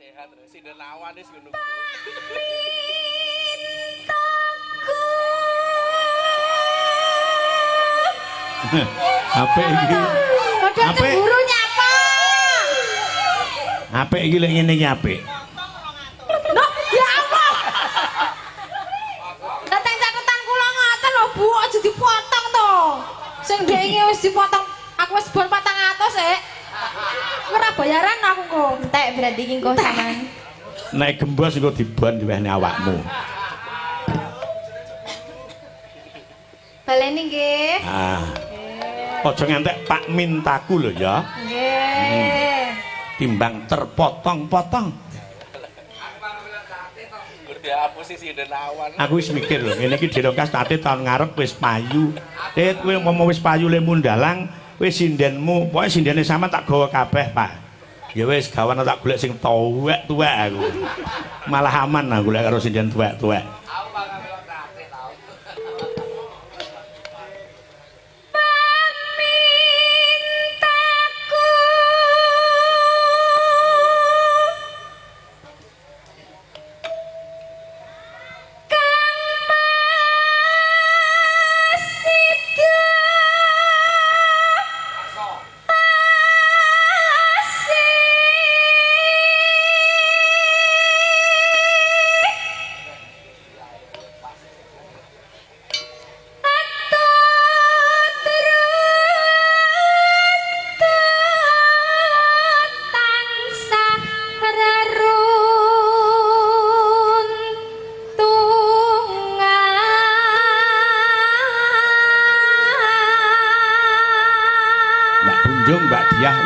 Sehat terus sinden lawan wis ngono. Apik iki. Apik. Cemburu nyapa? Apik iki lek ngene iki apik. Loh, ya Allah. Lah teng catetan kula ngoten lho, Bu, aja dipotong to. Sing ndek iki wis dipotong, aku wis bon 400 sik. Ora bayaran aku kok. Entek berarti iki engko sampean. Nek gembos engko dibon diwehne awakmu. Baleni nggih. Ah. Aja ngantek Pak mintaku lho ya. Nggih. Timbang terpotong-potong. Aku wis mikir lho, ngene iki dirongkas tate tahun ngarep wis payu. Tit kowe umpama wis payu lemu ndalang, wis sindenmu, pokoke sindene sampean tak gawa kabeh, Pak. Ya wis gawane tak golek sing tuwek-tuwek aku. Malah aman aku lek karo sinden tuwek-tuwek.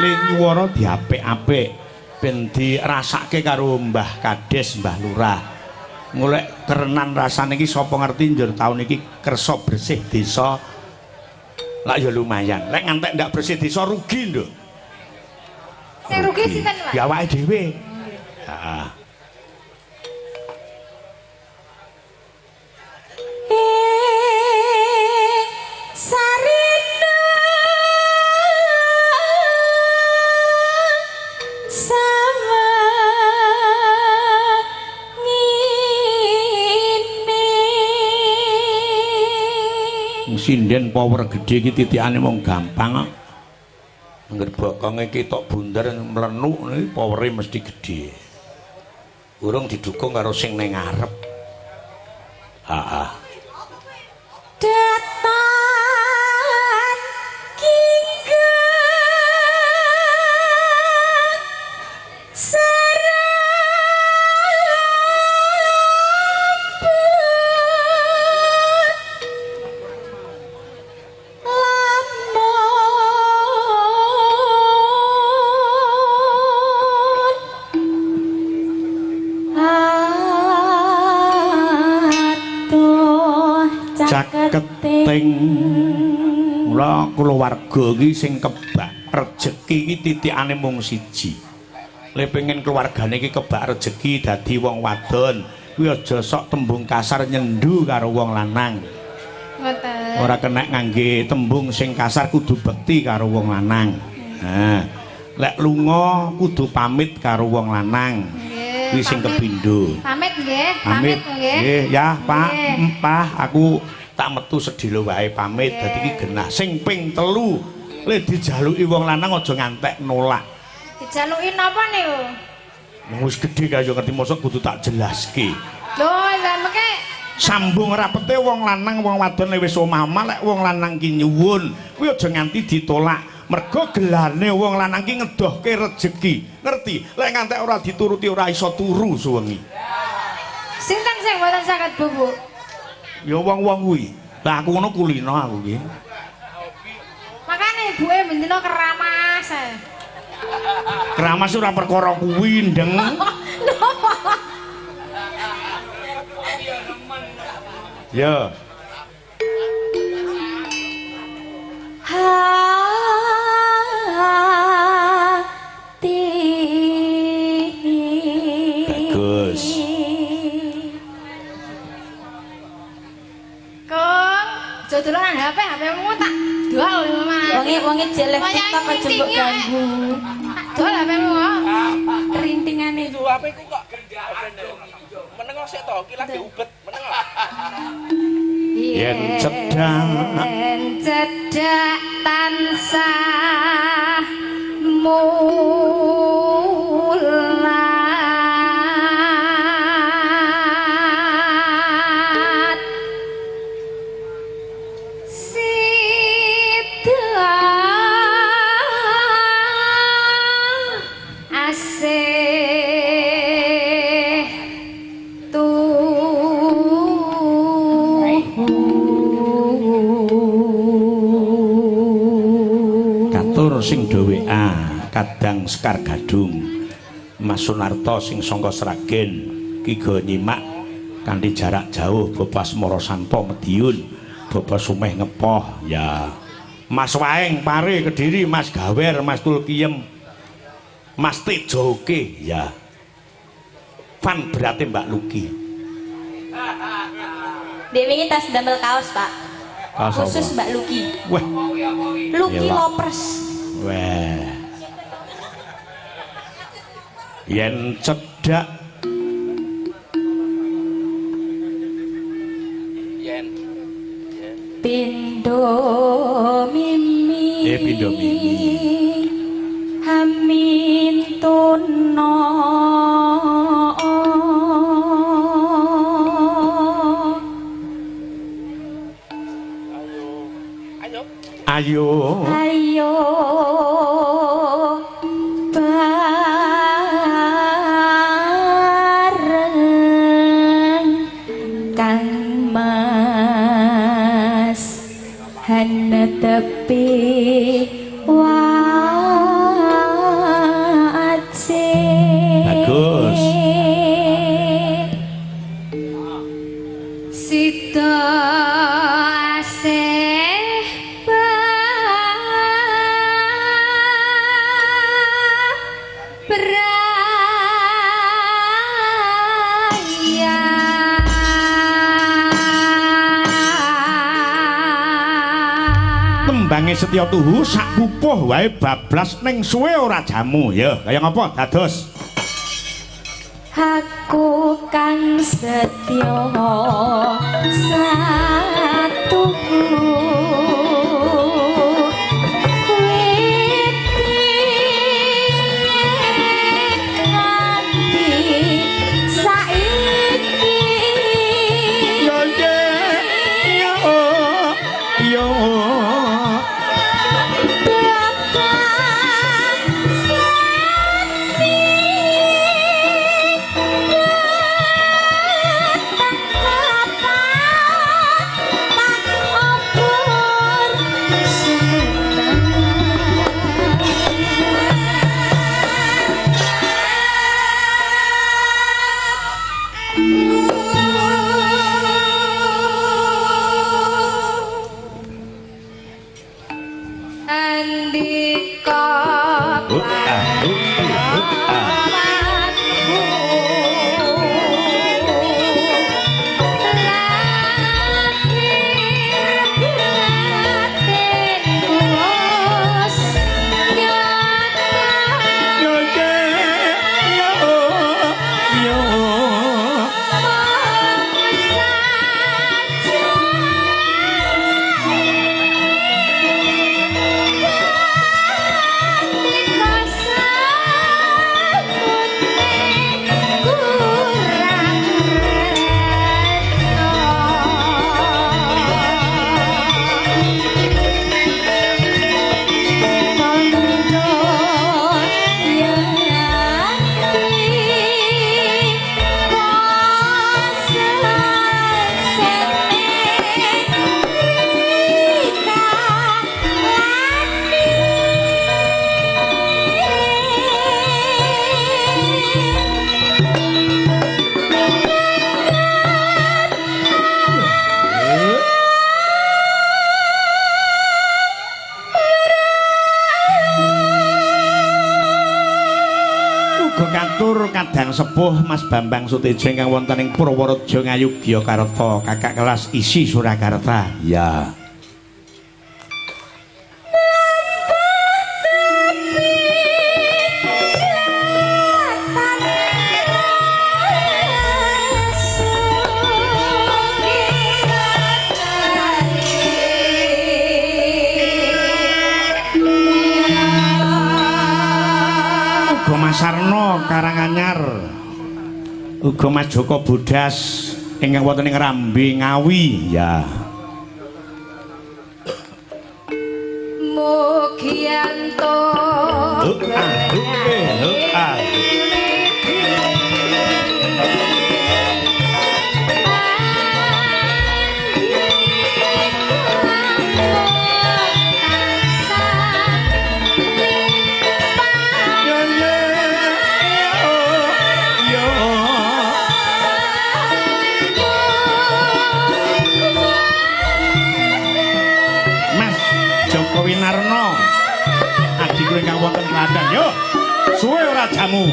Nyuwara diapik-apik ben dirasake karo Mbah Kades, Mbah Lurah. Golek kerenan rasane iki sapa ngerti njur taun iki kersa bersih desa. Lah ya lumayan. Lek ngantek ndak bersih desa rugi, Nduk. Sing rugi sinten, Pak? Ya awake dhewe. Heeh. Sinden power gedhe iki titikane mung gampang kok. Angger bokonge ketok bunder mlenuk niki powere mesti gedhe. Urung didukung karo sing ning ngarep. Heeh. Datan kingga caketing. Mula kulawarga iki sing kebak rejeki iki titikane mung siji. Lek pengen keluargane iki kebak rejeki dadi wong wadon, kuwi aja sok tembung kasar nyendu karo wong lanang. Ngoten. Ora kena ngangge tembung sing kasar, kudu bekti karo wong lanang. Nah, lek lunga kudu pamit karo wong lanang. Kuwi sing kepindho. Pamit nggih, pamit nggih. Nggih ya, Pak. Empah aku tak metu sedhela wae pamit. Dadi iki genah sing ping 3 le dijaluki wong lanang aja ngantek nolak. Dijaluki napa niku? Wong wis gedhe kaya ngerti mosok kudu tak jelaske. Lho, lha meke sambung rapete wong lanang wong wadon le wis omah-omah lek wong lanang ki nyuwun kuwi aja nganti ditolak. Mergo gelane wong lanang ki ngedohke rejeki. Ngerti? Lek ngantek ora dituruti ora iso turu suwengi. Sinten sing mboten saged, Bu, Bu? Ya wong-wong kuwi. Lah aku ngono kulino aku ki. Makane ibuke bendina keramas. Keramas ora perkara kuwi, Ndeng. Ya. Hati. Bagus. Kong, aja dolanan HP, HP-mu tak dol Mas. Wonge jelek TikTok aja mbok ganggu. Tak dol HP-mu kok. Rintingane. HP ku kok meneng sik to, iki lagi ubet, meneng. Yen cedhak, yen cedhak tansah mulat sida asih sing dhewe kadang Sekar Gadung Mas Sunarto sing sangka Sragen ki go nyimak kanthi jarak jauh Bapak Asmara Santo Mediun Bapak Sumeh Ngepoh ya Mas Waeng Pare Kediri Mas Gawer Mas Tulkiem Mas Tejo oke ya fan berarti Mbak Luki dek wingi tas damel kaos Pak kaos khusus Mbak Luki. Wah Luki Lopers. Wah. Yen cedhak yen pindho mimi. Pindho mimi. Hamin tono. Ayo ayo bareng Kang Mas hanetepi wace. Bagus. Sida asih tembange Setya Tuhu sak pupuh wae bablas ning suwe ora jamu ya kaya ngapa dados aku kang setya satuhu Kadang sepuh Mas Bambang Sutejo ingkang wonten ing Purworejo Ngayogyakarta, kakak kelas ISI Surakarta. Ya. Winarno Karanganyar. Uga Mas Joko Bodas ingkang wonten ing Rambe Ngawi. Ya. Mugi antuk Winarno adhiku ingkang wonten Klaten. Yo, suwe ora jamu.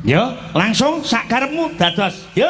Yo, langsung sak karepmu dados. Yo.